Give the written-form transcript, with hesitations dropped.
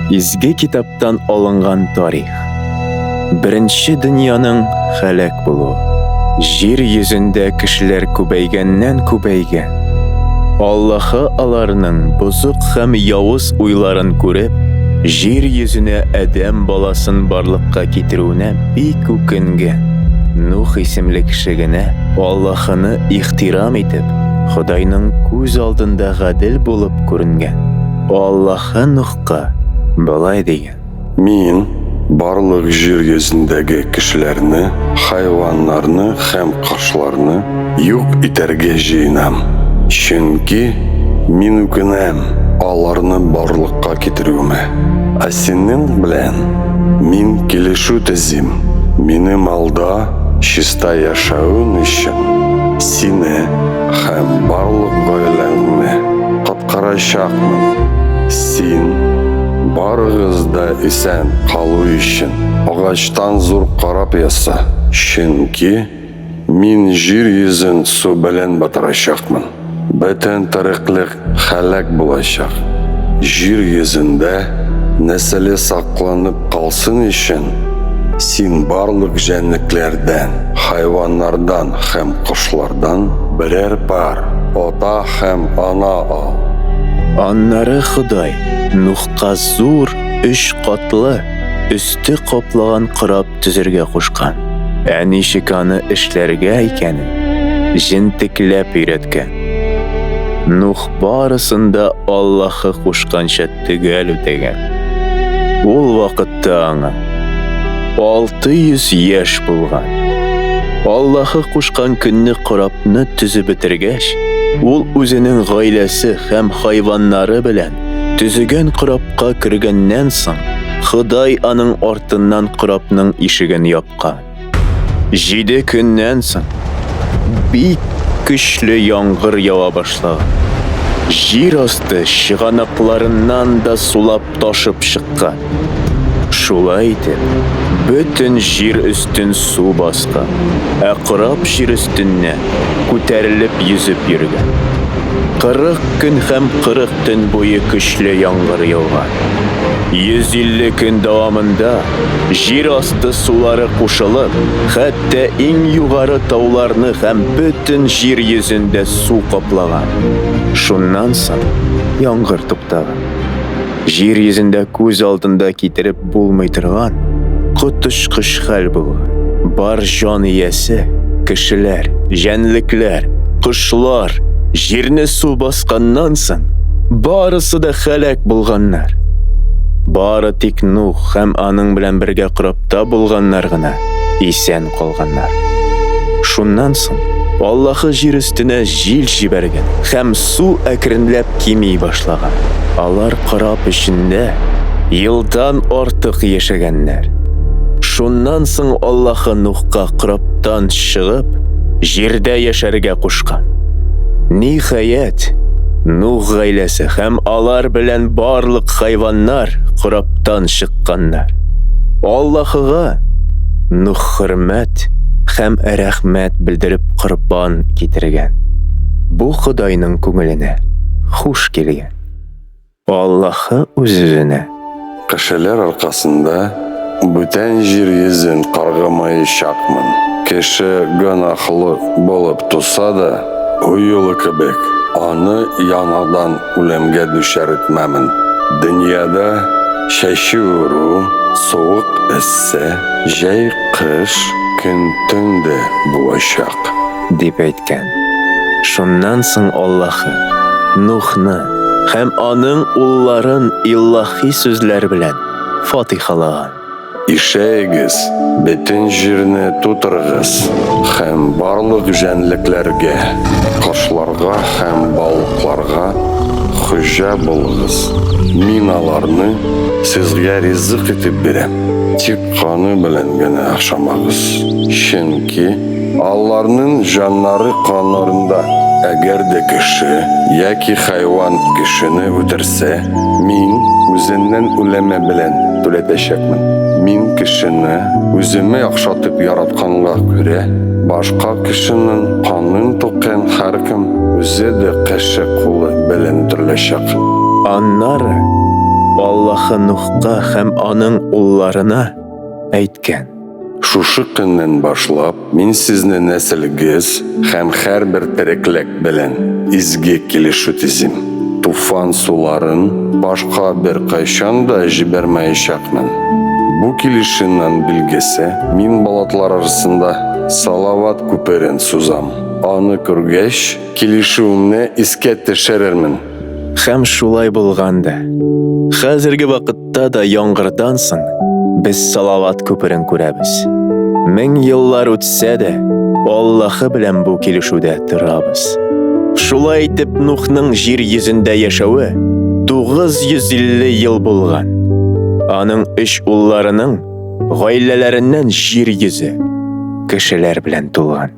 Изге китаптан алынган тарих. Беренче дөньяның һәлак булуы. Җир йөзендә кешеләр күбәйгәннән күбәйгән. Аллаһы аларның бозык һәм явыз уйларын күреп, җир йөзенә адәм баласын барлыкка китерүенә бик үкенгән. Нух исемле кеше генә Аллаһыны ихтирам итеп, Ходайның күз алдында гадел булып күренгән. Аллаһы Нухка болай дигән. Мин барлык җир йөзендәге кешеләрне, хайваннарны һәм кошларны юк итәргә җыенам, чөнки мин үкенәм аларны барлыкка китерүемә. Ә синең белән мин килешү төзим, минем алда чиста яшәвең өчен сине һәм барлык гаиләңне коткарачакмын. Син, барыгыз да исән калу өчен, агачтан зур кораб яса, чөнки мин җир йөзен су белән батырачакмын. Бөтен тереклек һәлак булачак. Җир йөзендә нәселе сакланып калсын өчен, син барлык җәнлекләрдән, хайваннардан һәм кошлардан берәр пар ата һәм ана ал. Аннары Ходай Нухка зур өч катлы, өсте каплаган кораб төзергә кушкан. Ә ничек аны эшләргә икәнен җентекләп өйрәткән. Нух барысын да Аллаһы кушканча төгәл үтәгән. Ул вакытта аңа 600 яшь булган. Аллаһы кушкан көнне корабны төзеп бетергәч, ул үзенең гаиләсе һәм хайваннары белән төзегән корабка кергәннән соң, Ходай аның артыннан корабның ишеген япкан. Җиде көннән соң бик көчле яңгыр ява башлаган. Җир асты чыганакларыннан да сулап ташып чыккан. Шулай итеп, бөтен җир өстен су баскан, ә кораб җир өстеннән күтәрелеп йөзеп йөргән. 40 көн һәм 40 төн буе көчле яңгыр яуган. 150 көн дәвамында җир асты сулары кушылып, хәтта иң югары тауларны һәм бөтен җир йөзен дә су каплаган. Шуннан соң яңгыр туктаган. Җир йөзендә күз алдында китереп булмый торган коточкыч хәл булган. Бар җан иясе, кешеләр, җәнлекләр, кошлар, җирне су басканнан соң, барысы да һәлак булганнар. Бары тик Нух һәм аның белән бергә корабта булганнар гына исән калганнар. Шуннан соң Аллаһы җир өстенә җил җибәргән һәм су әкренләп кими башлаган. Алар кораб эчендә елдан артык яшәгәннәр. Шуннан соң Аллаһы Нухка корабтан чыгып, җирдә яшәргә кушкан. Ниһаять, Нух гаиләсе һәм алар белән барлык хайваннар корабтан чыкканнар. Аллаһыга Нух хөрмәт һәм рәхмәт белдереп корбан китергән. Бу Ходайның күңеленә хуш килгән. Аллаһы үз-үзенә. Кешеләр аркасында бүтән җир йөзен каргамаячакмын. Кеше гөнаһлы булып туса да, бу юлы кебек, аны яңадан үлемгә дучар итмәмен. Дөньяда чәчү уру, суык эссе, җәй кыш, көн төн дә булачак. Дип әйткән. Шуннан соң Аллаһы Нухны һәм аның улларын илаһи сүзләр белән фатихалаган. Ишәегез, бөтен җирне тутырыгыз һәм барлык җәнлекләргә, кошларга һәм балыкларга хуҗа булыгыз. Мин аларны сезгә ризык итеп бирәм. Тик каны белән генә ашамагыз, чөнки Аларның җаннары каннарында. Әгәр дә кеше яки хайван кешене үтерсә, мин үзеннән үлеме белән түләтәчәкмен. Мин кешене үземә охшатып яратканга күрә, башка кешенең канын түккән һәркем үзе дә кеше кулы белән үтереләчәк. Аннары Аллаһы Нухка һәм аның улларына әйткән. Шушы көннән башлап, мин сезне нәселегез һәм һәрбер тереклек белән изге килешү төзим. Туфан суларын башка беркайчан да җибәрмәячәкмен. Бу килешүнең билгесе, мин болытлар арасында салават күперен сузам. Аны күргәч, килешүемне искә төшерермен. Һәм шулай булган да. Хәзерге вакытта да яңгырдан соң без Салават күперен күрәбез. Мең еллар үтсә дә, Аллаһы белән бу килешүдә торабыз. Шулай итеп, Нухның җир йөзендә яшәве 950 ел булган. Аның өч улларының гаиләләреннән җир йөзе кешеләр белән тулган.